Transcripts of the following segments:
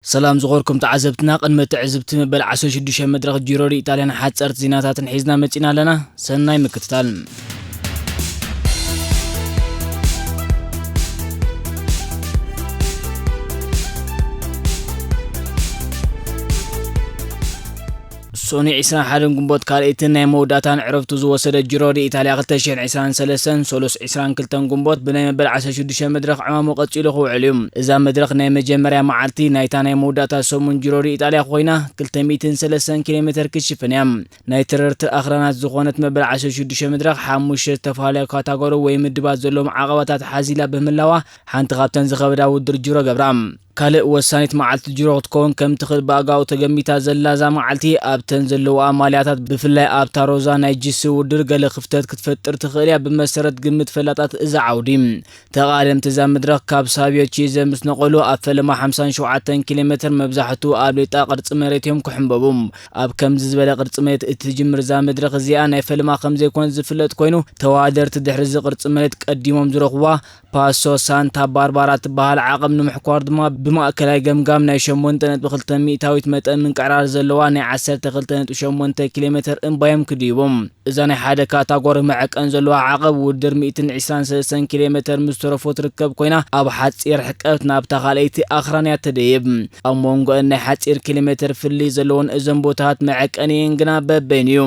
ሰላም ዝኾርኩም ተዓዘብትና፣ ቅድሚ ትዕዝብቲ መበል ዓሰርተ ሽዱሽተ መድረኽ ጂሮ ዲ ኢጣልያን ሓጸርቲ ዜናታትን ሒዝና መጺና ኣለና። ሰናይ ምክትታል። ሶኒ ዕስራን ሓደን ግንቦት ካልኣይትን ናይ መወዳእታን ዕረፍቱ ዝወሰደ ጂሮ ዲ ኢጣልያ ክልተ ሽሕን ዕስራን ሰለስተን፣ ሶሎስ ዕስራን ክልተን ግንቦት ብናይ መበል ዓሰርተ ሽዱሽተ መድረኽ ዕማሙ ቀጺሉ ክውዕል እዩ። እዛ መድረኽ ናይ መጀመርያ መዓልቲ ናይታ ናይ መወዳእታ ሰሙን ጂሮ ዲ ኢጣልያ ኮይና፣ ክልተ ሚእትን ሰለስተን ኪሎ ሜተር ክትሽፍን እያ። ናይ ተረርቲ ኣኽራናት ዝኾነት መበል ዓሰርተ ሽዱሽተ መድረኽ ሓሙሽተ ዝተፈላለዩ ካታጎሪ ወይ ምድባት ዘለዎም ዓቐባታት ሓዚላ ብምህላዋ፣ ሓንቲ ካብተን ዝኸበዳ ውድድር ጂሮ ገብራ። ካልእ ወሳኒት መዓልቲ ጂሮ ክትከውን ከም ትኽእል ብኣጋኡ ተገሚታ ዘላ እዛ መዓልቲ፣ ኣብተን ዘለዋ ማልያታት፣ ብፍላይ ኣብታ ሮዛ ናይ ጂሲ ውድድር፣ ገለ ክፍተት ክትፈጥር ትኽእል እያ፣ ብመሰረት ግምት ፈላጣት እዛ ዓውዲ። ተቓደምቲ እዛ መድረኽ ካብ ሳቪዮ ቺዘ ምስ ነቐሉ፣ ኣብ ፈለማ ሓምሳን ሸውዓተን ኪሎ ሜተር መብዛሕትኡ ኣብ ሌጣ ቅርጺ መሬት እዮም ክሕንበቡ። ኣብ ከምዚ ዝበለ ቅርጺ መሬት እትጅምር እዛ መድረኽ እዚኣ ናይ ፈለማ ከም ዘይኮነት ዝፍለጥ ኮይኑ፣ ተወዳደርቲ ድሕሪ እዚ ቅርጺ መሬት ቀዲሞም ዝረኽቡዋ ፓሶ ሳንታ ባርባራ ትበሃል ዓቐብ ንምሕኳር ድማ ብማእከላይ ገምጋም ናይ ሸሞንተ ነጥቢ ክልተ ሚእታዊት መጠን ምንቅዕራር ዘለዋ ናይ ዓሰርተ ክልተ ነጥቢ ሸሞንተ ኪሎ ሜተር እምባ እዮም ክድይቡ። እዛ ናይ ሓደ ካታጎሪ መዐቀን ዘለዋ ዓቐብ ውድድር ሚእትን ዕስራን ሰለስተን ኪሎ ሜተር ምስ ተረፎ ትርከብ ኮይና፣ ኣብ ሓጺር ርሕቀት ናብታ ካልኣይቲ ኣኽራን እያ ትድይብ። ኣብ መንጎአን ናይ ሓጺር ኪሎ ሜተር ፍልልይ ዘለወን እዘን ቦታታት መዐቀኒአን ግና በበይኑ እዩ።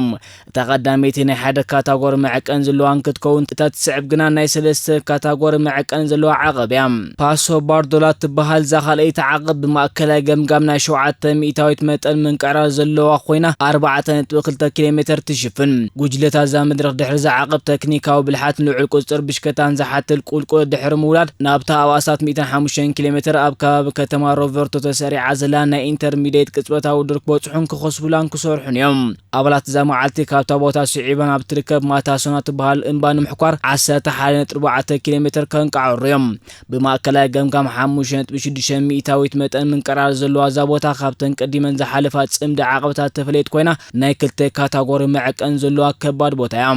እታ ቀዳመይቲ ናይ ሓደ ካታጎሪ መዐቀን ዘለዋን ክትከውን፣ እታ ትስዕብ ግና ናይ ሰለስተ ካታጎሪ መዐቀን ዘለዋ ዓቐብ እያ። ፓሶ ባርዶላ ትበሃል እዛ ካልኣይቲ ዓቐብ ብማእከላይ ገምጋም ናይ ሸውዓተ ሚእታዊት መጠን ምንቅዕራር ዘለዋ ኮይና፣ ኣርባዕተ ነጥቢ ክልተ ኪሎ ሜተር ትሽፍን። ጉጅለታት እዛ መድረኽ ድሕሪ እዛ ዓቐብ ተክኒካዊ ብልሓትን ልዑል ቁጽጽር ብሽክለታን ዝሓትት ቁልቁለት ድሕሪ ምውራድ፣ ናብታ ኣብ ኣስታት ሚእትን ሓሙሽተን ኪሎ ሜተር ኣብ ከባቢ ከተማ ሮቨርቶ ተሰሪዓ ዘላ ናይ ኢንተርሚዲየት ቅጽበታዊ ውድድር ክበጽሑን ክኸስቡላን ክሰርሑን እዮም። ኣባላት እዛ መዓልቲ ካብታ ቦታ ስዒባ ናብ ትርከብ ማታሶና ትበሃል እምባ ንምሕኳር ዓሰርተ ሓደ ነጥቢ ኣርባዕተ ኪሎ ሜተር ከንቃዕሩ እዮም። ብማእከላይ ገምጋም ሓሙሽተ ነጥቢ ሽዱሽተ ሚእታዊት መጠን ምንቅራር ዘለዋ እዛ ቦታ ካብተን ቀዲመን ዝሓለፋ ጽምዲ ዓቐብታት ተፈለየት ኮይና፣ ናይ ክልተ ካታጎሪ መዐቀን ዘለዋ ከባድ ቦታ እያ።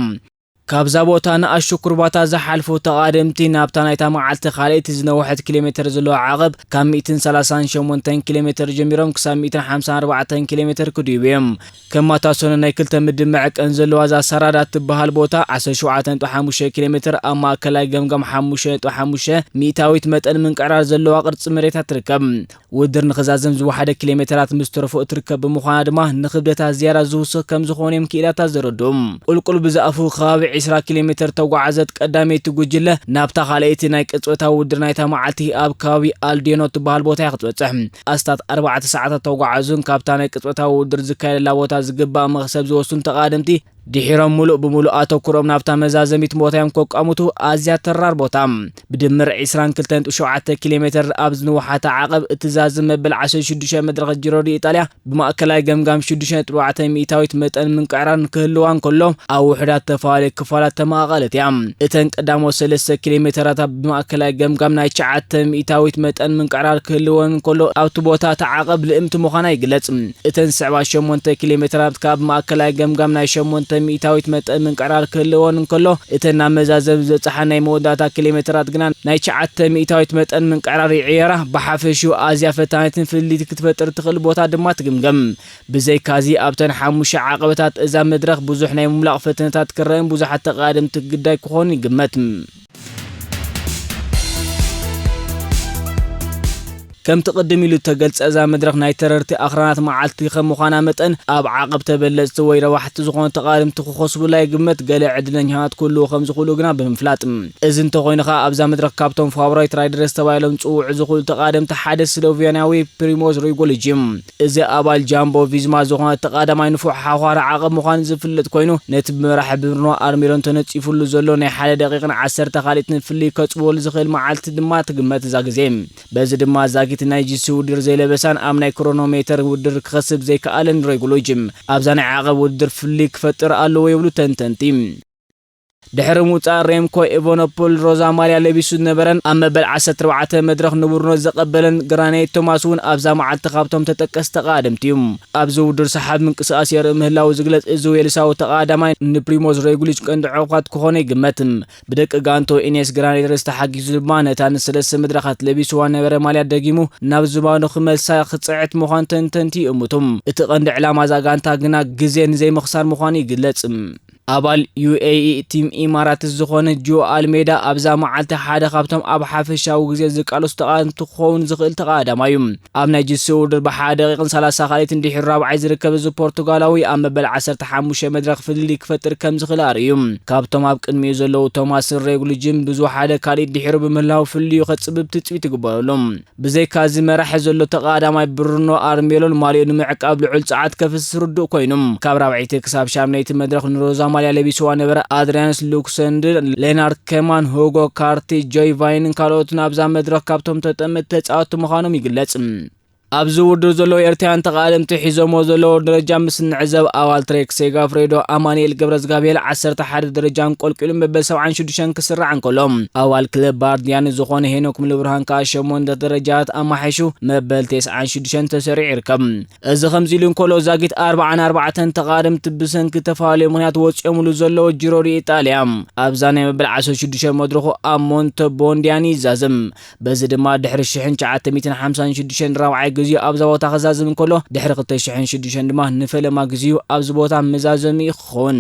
ካብዛ ቦታ ንኣሽቱ ኩርባታት ዝሓልፉ ተቓደምቲ ናብታ ናይታ መዓልቲ ካልኣይቲ ዝነውሐት ኪሎ ሜተር ዘለዋ ዓቐብ ካብ ሚእትን ሰላሳን ሸሞንተን ኪሎ ሜተር ጀሚሮም ክሳብ ሚእትን ሓምሳን ኣርባዕተን ኪሎ ሜተር ክድይቡ እዮም። ከም ማታሶን ናይ ክልተ ምድብ መዐቀን ዘለዋ እዛ ሳራዳ እትበሃል ቦታ ዓሰርተ ሸውዓተ ነጥቢ ሓሙሽተ ኪሎ ሜተር ኣብ ማእከላይ ገምጋም ሓሙሽተ ነጥቢ ሓሙሽተ ሚእታዊት መጠን ምንቅዕራር ዘለዋ ቅርጺ መሬታ ትርከብ። ውድድር ንኽዛዘም ዝወሓደ ኪሎ ሜተራት ምስ ተረፎ እትርከብ ብምዃና ድማ ንክብደታ ዝያዳ ዝውስኽ ከም ዝኾነ እዮም ክኢላታት ዘረድኡ። ቁልቁል ብዝኣፉ ከባቢ ዕስራ ኪሎ ሜተር ተጓዓዘት ቀዳመይቲ ጉጅለ ናብታ ካልኣይቲ ናይ ቅጽበታዊ ውድድር ናይታ መዓልቲ ኣብ ከባቢ ኣልዴኖ ትበሃል ቦታ እያ ክትበጽሕ። ኣስታት ኣርባዕተ ሰዓታት ተጓዓዙን ካብታ ናይ ቅጽበታዊ ውድድር ዝካየደላ ቦታ ዝግባእ መኽሰብ ዝወስዱን ተቓደምቲ ድሒሮም ምሉእ ብምሉእ ኣተኩሮም ናብታ መዛዘሚት ቦታ እዮም ከቋምቱ። ኣዝያ ተራር ቦታ። ብድምር ዕስራን ክልተን ነጥቢ ሸውዓተ ኪሎ ሜተር ኣብ ዝንውሓታ ዓቐብ እትዛዝም መበል ዓሰርተ ሽዱሽተ መድረኽ ጂሮ ዲ ኢጣልያ ብማእከላይ ገምጋም ሽዱሽተ ነጥቢ ኣርባዕተ ሚእታዊት መጠን ምንቅዕራር ክህልዋ እንከሎ፣ ኣብ ውሑዳት ተፈላለዩ ክፋላት ተመቓቐለት እያ። እተን ቀዳሞት ሰለስተ ኪሎ ሜተራት ኣብ ብማእከላይ ገምጋም ናይ ትሽዓተ ሚእታዊት መጠን ምንቅዕራር ክህልወን እንከሎ፣ ኣብቲ ቦታ እታ ዓቐብ ልእምቲ ምዃና ይግለጽ። እተን ዝስዕባ ሸሞንተ ኪሎ ሜተራት ካብ ማእከላይ ገምጋም ናይ ሸሞንተ ሚእታዊት መጠን ምንቅዕራር ክህልወን እንከሎ፣ እተን ናብ መዛዘሚ ዝበጽሓ ናይ መወዳእታ ኪሎ ሜተራት ግና ናይ ትሽዓተ ሚእታዊት መጠን ምንቅዕራር ይዕየራ። ብሓፈሽኡ ኣዝያ ፈታኒትን ፍልልይቲ ክትፈጥር ትኽእል ቦታ ድማ ትግምገም። ብዘይካዚ ኣብተን ሓሙሽተ ዓቐበታት እዛ መድረኽ ብዙሕ ናይ ምምላቕ ፈተነታት ክረኣን ብዙሓት ተቓደምቲ ግዳይ ክኾኑ ይግመት። ከምቲ ቅድም ኢሉ እተገልጸ፣ እዛ መድረኽ ናይ ተረርቲ ኣኽራናት መዓልቲ ከም ምዃና መጠን፣ ኣብ ዓቐብ ተበለጽቲ ወይ ረባሕቲ ዝኾኑ ተቓደምቲ ክኸስቡላ ይግመት። ገለ ዕድለኛታት ክህልዉ ከም ዝኽእሉ ግና ብምፍላጥ፣ እዚ እንተኾይኑ ኸኣ ኣብዛ መድረኽ ካብቶም ፋቮራይት ራይደርስ ተባሂሎም ዝጽውዑ ዝኽእሉ ተቓደምቲ ሓደ ስሎቬንያዊ ፕሪሞዝ ሮግሊች እዩ። እዚ ኣባል ጃምቦ ቪዝማ ዝኾነ ተቓዳማይ ንፉዕ ሓዃሪ ዓቐብ ምዃኑ ዝፍለጥ ኮይኑ፣ ነቲ ብመራሒ ብሩኖ ኣርሜሎን ተነጺፉሉ ዘሎ ናይ ሓደ ደቂቕን ዓሰርተ ካልኢትን ፍልልይ ከጽብበሉ ዝኽእል መዓልቲ ድማ ትግመት እዛ ግዜ። በዚ ድማ ዛጊት ናይ ጂሲ ውድድር ዘይለበሳን ኣብ ናይ ክሮኖሜተር ውድድር ክኸስብ ዘይከኣለን ሮግሊች ኣብዛ ናይ ዓቐብ ውድድር ፍልልይ ክፈጥር ኣለዎ ይብሉ ተንተንቲ። ድሕሪ ምውጻእ ሬምኮ ኤቨኖፖል ሮዛ ማልያ ለቢሱ ዝነበረን ኣብ መበል ዓሰርተ ኣርባዕተ መድረኽ ንቡርኖ ዘቐበለን ግራናይት ቶማስ እውን ኣብዛ መዓልቲ ካብቶም ተጠቀስቲ ተቐዳደምቲ እዩ። ኣብዚ ውድድር ሰሓቢ ምንቅስቓስ የርኢ ምህላዉ ዝግለጽ እዚ ዌልሳዊ ተቐዳዳማይ ንፕሪሞዝ ሮግሊች ቀንዲ ዕቑባት ክኾኖ ይግመት። ብደቂ ጋንቶ ኢኔስ ግራናይት ተሓጊዙ ድማ ነታ ንሰለስተ መድረኻት ለቢስዋ ነበረ ማልያ ደጊሙ ናብ ዝባኑ ክመልሳ ክጽዕት ምዃኑ ተንተንቲ ይእምቱ። እቲ ቀንዲ ዕላማ እዛ ጋንታ ግና ግዜ ንዘይምኽሳር ምዃኑ ይግለጽ። ኣባል ዩ ኤ ኢ ቲም ኢማራትስ ዝኾነ ጆ ኣልሜዳ ኣብዛ መዓልቲ ሓደ ካብቶም ኣብ ሓፈሻዊ ግዜ ዝቃለሱ ተቓወምቲ ክኸውን ዝኽእል ተቓዳዳማይ እዩ። ኣብ ናይ ጅሲ ውድድር ብሓደ ደቂቕን ሰላሳ ካልኢትን ድሒሩ ራብዓይ ዝርከብ እዚ ፖርቱጋላዊ ኣብ መበል ዓሰርተ ሓሙሽተ መድረኽ ፍልልይ ክፈጥር ከም ዝኽእል ኣርእዩ። ካብቶም ኣብ ቅድሚኡ ዘለዉ ቶማስን ሬጉሊጅን ብዙ ሓደ ካልኢት ድሒሩ ብምህላው ፍልልዩ ከጽብብ ትጽቢት ይግበረሉ። ብዘይካዚ መራሒ ዘሎ ተቐዳዳማይ ብሩኖ ኣርሜሎን ማልዮ ንምዕቃብ ልዑል ጸዓት ከፍስስ ርዱእ ኮይኑ፣ ካብ ራብዐይቲ ክሳብ ሻምነይቲ መድረኽ ንሮዛ ማልያ ለቢስዋ ነበረ ኣድሪያንስ ሉክሰንድር፣ ሌናርድ ከማን፣ ሁጎ ካርቲ፣ ጆይ ቫይንን ካልኦትን ኣብዛ መድረኽ ካብቶም ተጠመቲ ተጻወትቲ ምዃኖም ይግለጽ። ኣብዚ ውድድር ዘለዉ ኤርትራውያን ተቐዳደምቲ ሒዞሞ ዘለዉ ደረጃ ምስ ንዕዘብ፣ ኣባል ትሬክ ሴጋፍሬዶ ኣማኑኤል ገብረዝጋብሄል ዓሰርተ ሓደ ደረጃ እንቆልቂሉ መበል ሰብዓን ሽዱሽተን ክስራዕ እንከሎ፣ ኣባል ክለብ ባርዲያን ዝኾነ ሄኖክ ሙሉብርሃን ከኣ ሸሞንተ ደረጃታት ኣማሓይሹ መበል ተስዓን ሽዱሽተን ተሰሪዑ ይርከብ። እዚ ከምዚ ኢሉ እንከሎ፣ ዛጊት ኣርብዓን ኣርባዕተን ተቐዳደምቲ ብሰንኪ ተፈላለዩ ምኽንያት ወጺኦምሉ ዘለዉ ጂሮ ዲኢጣልያ ኣብዛ ናይ መበል ዓሰርተ ሽዱሽተ መድረኹ ኣብ ሞንተ ቦንዲያኒ ይዛዘም። በዚ ድማ ድሕሪ ሽሕን ትሽዓተ ሚእትን ሓምሳን ሽዱሽተን ራብዓይ ግዜኡ ኣብዛ ቦታ ክዛዘም እንከሎ፣ ድሕሪ ክልተ ሽሕን ሽዱሽተን ድማ ንፈለማ ግዜኡ ኣብዚ ቦታ መዛዘሚ ክኸውን።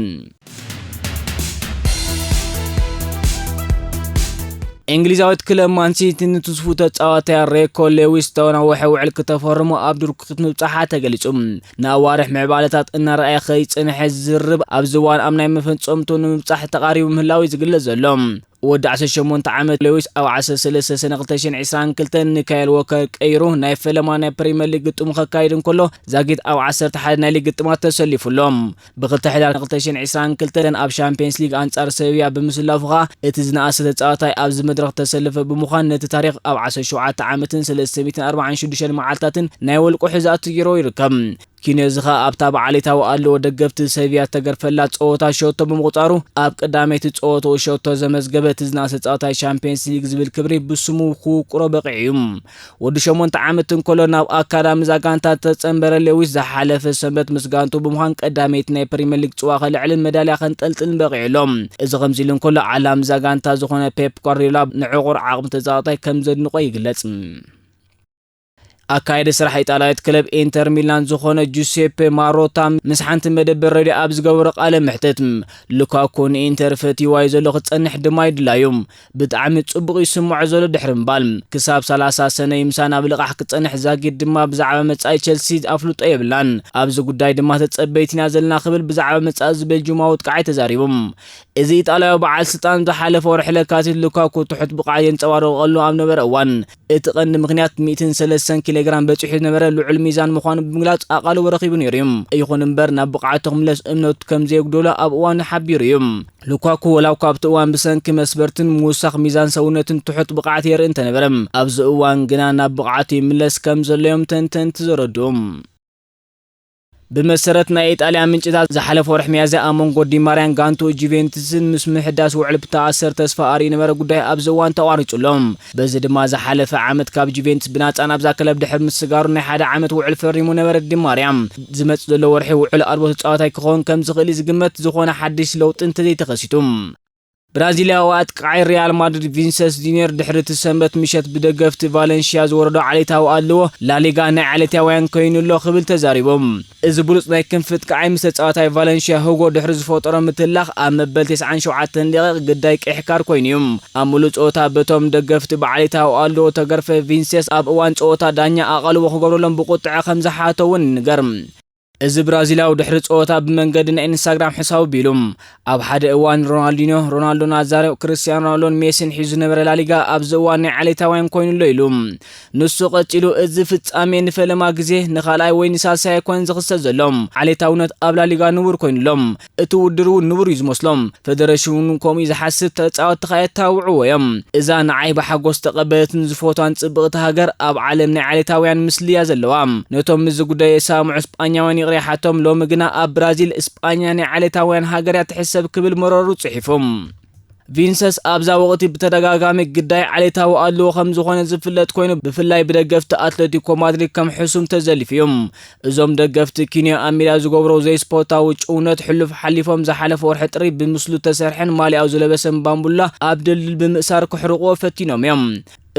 እንግሊዛዊት ክለብ ማንሲቲ ንትስፉ ተጻዋታያ ሬኮ ሌዊስ ዝተናውሐ ውዕል ክተፈርሞ ኣብ ድርኩት ምብጻሓ ተገሊጹ። ንኣዋርሕ ምዕባለታት እናረኣየ ከይጸንሐ ዝዝርብ ኣብዚ እዋን ኣብ ናይ መፈጸምቱ ንምብጻሕ ተቓሪቡ ምህላው እዩ ዝግለጽ ዘሎ። ወዲ ዓሰርተ ሸሞንተ ዓመት ሌዊስ ኣብ ዓሰርተ ሰለስተ ሰነ ክልተ ሽሕን ዕስራን ክልተን ንካይል ዎከር ቀይሩ ናይ ፈለማ ናይ ፕሪምየር ሊግ ግጥሙ ከካይድ እንከሎ፣ ዛጊት ኣብ ዓሰርተ ሓደ ናይ ሊግ ግጥማት ተሰሊፉ ኣሎ። ብክልተ ሕዳር ክልተ ሽሕን ዕስራን ክልተን ኣብ ሻምፒየንስ ሊግ ኣንጻር ሰቪያ ብምስላፉ ኸኣ እቲ ዝነኣሰ ተጻዋታይ ኣብዚ መድረኽ ተሰለፈ ብምዃን ነቲ ታሪኽ ኣብ ዓሰርተ ሸውዓተ ዓመትን ሰለስተ ሚእትን ኣርባዓን ሽዱሽተን መዓልታትን ናይ ወልቁ ሕዛእቲ ገይሩ ይርከብ። ኪንዮዚ ኸኣ ኣብታ ብዓሌታዊ ኣለዎ ደገፍቲ ሰቪያ እተገርፈላ ጸወታ ሸቶ ብምቑጻሩ፣ ኣብ ቀዳመይቲ ጸወታኡ ሸቶ ዘመዝገበ እቲ ዝነኣሰ ተጻዋታይ ሻምፒየንስ ሊግ ዝብል ክብሪ ብስሙ ክውቅሮ በቒዑ እዩ። ወዲ ሸሞንተ ዓመት እንከሎ ናብ ኣካዳሚ እዛ ጋንታ እተጸንበረ ሌዊስ፣ ዝሓለፈ ሰንበት ምስ ጋንቱ ብምዃን ቀዳመይቲ ናይ ፕሪምየር ሊግ ጽዋ ከልዕልን መዳልያ ከንጠልጥልን በቒዑ ኣሎ። እዚ ከምዚ ኢሉ እንከሎ፣ ዓላሚ እዛ ጋንታ ዝኾነ ፔፕ ጓርዲዮላ ንዕቑር ዓቕሚ ተጻዋታይ ከም ዘድንቖ ይግለጽ። ኣካያዲ ስራሕ ኢጣልያዊት ክለብ ኢንተር ሚላን ዝኾነ ጁሴፔ ማሮታ ምስ ሓንቲ መደበር ሬድዮ ኣብ ዝገበሮ ቃለ መሕትት፣ ሉካኩ ንኢንተር ፈትይዋ እዩ ዘሎ፣ ክጸንሕ ድማ ይድላዩ። ብጣዕሚ ጽቡቕ ይስምዖ ዘሎ ድሕሪ ምባል፣ ክሳብ ሰላሳ ሰነ ይምሳ ናብ ልቓሕ ክጸንሕ ዛጊድ ድማ ብዛዕባ መጻኢ ቸልሲ ኣፍልጦ የብላን። ኣብዚ ጉዳይ ድማ ተጸበይቲና ዘለና ክብል ብዛዕባ መጻኢ እዚ ቤልጁማዊ ኣጥቃዓይ ተዛሪቡ። እዚ ኢጣልያዊ በዓል ስልጣን ዝሓለፈ ወርሒ ለካቲት ሉካኩ ትሑት ብቕዓት የንጸባርቐሉ ኣብ ነበረ እዋን፣ እቲ ቀንዲ ምኽንያት ሚእትን ሰለስተን ኪሎ ግራም በጺሑ ዝነበረ ልዑል ሚዛን ምዃኑ ብምግላጽ ኣቓልቦ ረኺቡ ነይሩ እዩ። ይኹን እምበር፣ ናብ ብቕዓቱ ክምለስ እምነቱ ከም ዘየጉደሎ ኣብ እዋኑ ሓቢሩ እዩ። ሉካኩ ወላ እኳ ኣብቲ እዋን ብሰንኪ መስበርትን ምውሳኽ ሚዛን ሰውነትን ትሑት ብቕዓት የርኢ እንተነበረ፣ ኣብዚ እዋን ግና ናብ ብቕዓቱ ይምለስ ከም ዘሎ እዮም ተንተንቲ ዘረድኡ። ብመሰረት ናይ ኢጣልያ ምንጭታት፣ ዝሓለፈ ወርሒ ሚያዝያ ኣብ መንጎ ዲማርያን ጋንቱ ጁቬንቱስን ምስ ምሕዳስ ውዕል ብተኣሰር ተስፋ ኣርእዩ ነበረ ጉዳይ ኣብዚ እዋን ተቋሪጹ ኣሎ። በዚ ድማ ዝሓለፈ ዓመት ካብ ጁቬንቱስ ብናጻ ናብዛ ክለብ ድሕሪ ምስጋሩ ናይ ሓደ ዓመት ውዕል ፈሪሙ ነበረ ዲማርያ። ዝመጽእ ዘሎ ወርሒ ውዕል ኣልቦ ተጻዋታይ ክኸውን ከም ዝኽእል እዩ ዝግመት፣ ዝኾነ ሓድሽ ለውጢ እንተዘይተኸሲቱ። ብራዚላዊ ኣጥቃዓይ ሪያል ማድሪድ ቪንሰስ ጁኒየር ድሕሪ እቲ ሰንበት ምሸት ብደገፍቲ ቫለንሽያ ዝወረዶ ዓሌታዊ ኣድልዎ ላሊጋ ናይ ዓሌታውያን ኮይኑ ኣሎ ክብል ተዛሪቦም። እዚ ብሉጽ ናይ ክንፊ ኣጥቃዓይ ምስ ተጻዋታይ ቫለንሽያ ሁጎ ድሕሪ ዝፈጠሮ ምትላኽ ኣብ መበል ተስዓን ሸውዓተን ደቂቕ ግዳይ ቀይሕ ካርድ ኮይኑ እዩ። ኣብ ምሉእ ጸወታ በቶም ደገፍቲ ብዓሌታዊ ኣድልዎ ተገርፈ ቪንሰስ ኣብ እዋን ጸወታ ዳኛ ኣቓልቦ ክገብረሎም ብቁጥዐ ከም ዝሓቶ እውን ይንገር። እዚ ብራዚላዊ ድሕሪ ጸወታ ብመንገዲ ናይ ኢንስታግራም ሕሳቡ ቢሉ፣ ኣብ ሓደ እዋን ሮናልዲኖ፣ ሮናልዶ ናዛሮ፣ ክርስቲያኖ ሮናልዶን ሜሲን ሒዙ ዝነበረ ላሊጋ ኣብዚ እዋን ናይ ዓሌታውያን ኮይኑሎ ኢሉ። ንሱ ቀጺሉ፣ እዚ ፍጻሜ ንፈለማ ግዜ፣ ንኻልኣይ ወይ ንሳልሳይ ኣይኮነን ዝኽሰት ዘሎ። ዓሌታውነት ኣብ ላሊጋ ንቡር ኮይኑሎ። እቲ ውድድር እውን ንቡር እዩ ዝመስሎ። ፈደረሽን እውን ከምኡ እዩ ዝሓስብ፣ ተጻወትቲ ከኣ የተባብዕዎ እዮም። እዛ ንዓይ ብሓጎስ ዝተቐበለትን ዝፈትዋን ጽብቕቲ ሃገር ኣብ ዓለም ናይ ዓሌታውያን ምስሊ እያ ዘለዋ። ነቶም ምስዚ ጉዳይ የሰማምዑ ስጳኛውያን ይቕሬ ሓቶም፣ ሎሚ ግና ኣብ ብራዚል እስጳኛ ናይ ዓሌታውያን ሃገር እያ ትሕሰብ ክብል መረሩ ጽሒፉ። ቪንሰስ ኣብዛ ወቕቲ ብተደጋጋሚ ግዳይ ዓሌታዊ ኣድልዎ ከም ዝኾነ ዝፍለጥ ኮይኑ፣ ብፍላይ ብደገፍቲ ኣትሌቲኮ ማድሪድ ከም ሕሱም ተዘሊፉ እዩ። እዞም ደገፍቲ ኪንዮ ኣብ ሜዳ ዝገብሮ ዘይስፖርታዊ ጭውነት ሕሉፍ ሓሊፎም፣ ዝሓለፈ ወርሒ ጥሪ ብምስሉ ተሰርሐን ማሊያኡ ዝለበሰን ባምቡላ ኣብ ድልድል ብምእሳር ክሕርቕዎ ፈቲኖም እዮም።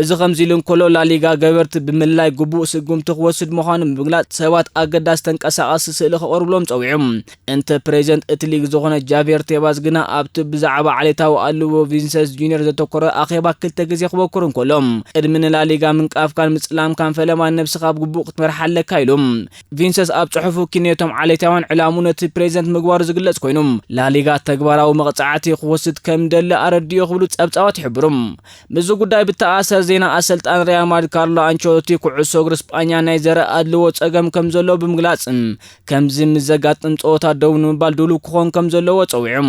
እዚ ከምዚ ኢሉ እንከሎ፣ ላሊጋ ገበርቲ ብምልላይ ግቡእ ስጉምቲ ክወስድ ምዃኑ ብምግላጽ፣ ሰባት ኣገዳሲ ተንቀሳቓሲ ስእሊ ክቐርብሎም ጸዊዑ። እንተ ፕሬዚደንት እቲ ሊግ ዝኾነ ጃቪየር ቴባዝ ግና ኣብቲ ብዛዕባ ዓሌታዊ ኣልዎ ቪንሰስ ጁኒየር ዘተኮረ ኣኼባ ክልተ ግዜ ክበኩር እንከሎ፣ ቅድሚ ንላሊጋ ምንቃፍካን ምጽላምካን ፈለማ ነብስኻ ብግቡእ ክትመርሓ ኣለካ ኢሉ። ቪንሰስ ኣብ ጽሑፉ፣ ኪንዮ ነቶም ዓሌታውያን ዕላሙ ነቲ ፕሬዚደንት ምግባሩ ዝግለጽ ኮይኑ፣ ላሊጋ ተግባራዊ መቕጻዕቲ ክወስድ ከም ደሊ ኣረዲኡ ክብሉ ጸብጻባት ይሕብሩ። ምስዚ ጉዳይ ብተኣሳሰር ዜና፣ ኣሰልጣኒ ሪያል ማድሪድ ካርሎ ኣንቸሎቲ፣ ኩዕሶ እግሪ ስጳኛ ናይ ዘርኢ ኣድልዎ ጸገም ከም ዘለዎ ብምግላጽ፣ ከምዚ ምስ ዘጋጥም ጸወታ ደው ንምባል ድሉው ክኾን ከም ዘለዎ ጸዊዑ።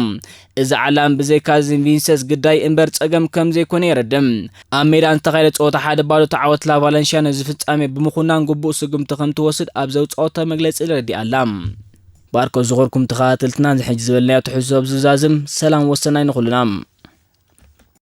እዚ ዓላም ብዘይካዚ ቪንሰስ ግዳይ እምበር ጸገም ከም ዘይኮነ የረድእ። ኣብ ሜዳ ንተኻየደ ጸወታ ሓደ ባዶ ተዓወት ላቫለንሽያ ነዚ ፍጻሜ ብምኹናን ግቡእ ስጉምቲ ከም ትወስድ ኣብ ዘውጻወቶ መግለጺ ረዲኣ ኣላ። ባርኮ ዝኸርኩም ተኸታተልትና፣ ዝሕጂ ዝበልናዮ ትሕዝቶ ኣብዚ ዝዛዝም። ሰላም ወሰናይ ንኹልና።